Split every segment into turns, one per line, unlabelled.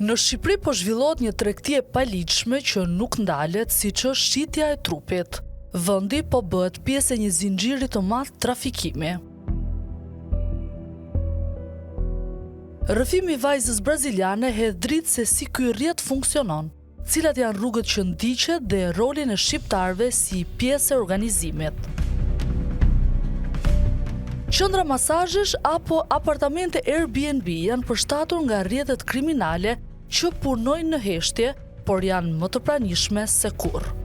Në Shqipëri po zhvillohet një tregti e paligjshme që nuk ndalet, siç është shitja e trupit. Vendi po bëhet pjesë e një zinxhiri të madh trafikimi. Rrëfimi i vajzës braziliane hedh dritë se si ky rrjet funksionon. Cilat janë rrugët që ndiqet dhe rolin e shqiptarëve si pjesë e organizimit. Qendra masazhesh apo apartamente Airbnb janë përshtatur nga rrjetet kriminale që punojnë në heshtje, por janë më të pranishme se kurrë.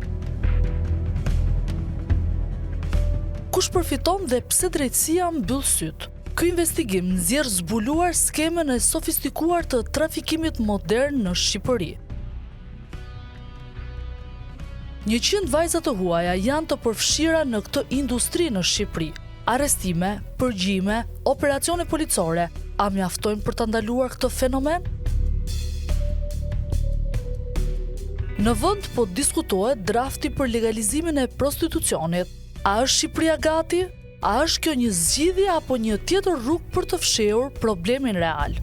Kush përfiton dhe pse drejtësia mbyll sytë? Ky investigim nxjerr zbuluar skemën e sofistikuar të trafikimit modern në Shqipëri. 100 vajza të huaja janë të përfshira në këtë industri në Shqipëri. Arrestime, përgjime, operacione policore, a mjaftojnë për ta ndaluar këtë fenomen? Në vend po diskutohet drafti për legalizimin e prostitucionit. A është Shqipëria gati? A është kjo një zgjidhje apo një tjetër rrugë për të fshehur problemin real?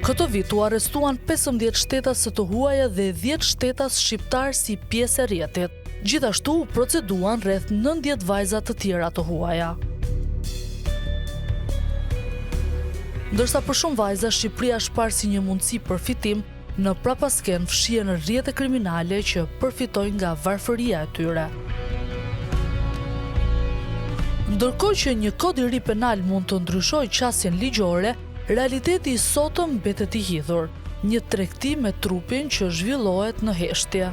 Këtë vit u arrestuan 15 shtetas të huaja dhe 10 shtetas shqiptarë si pjesë e rrjetit. Gjithashtu u proceduan rreth 90 vajza të tjera të huaja. Ndërsa për shumë vajza Shqipëria është parë si një mundësi për fitim, Në prapaskenë fshihen rrjete kriminale që përfitojnë nga varfëria e tyre. Ndërkohë që një kod i ri penal mund të ndryshojë qasjen ligjore, realiteti i sotëm mbetet i hidhur, një tregti me trupin që zhvillohet në heshtje.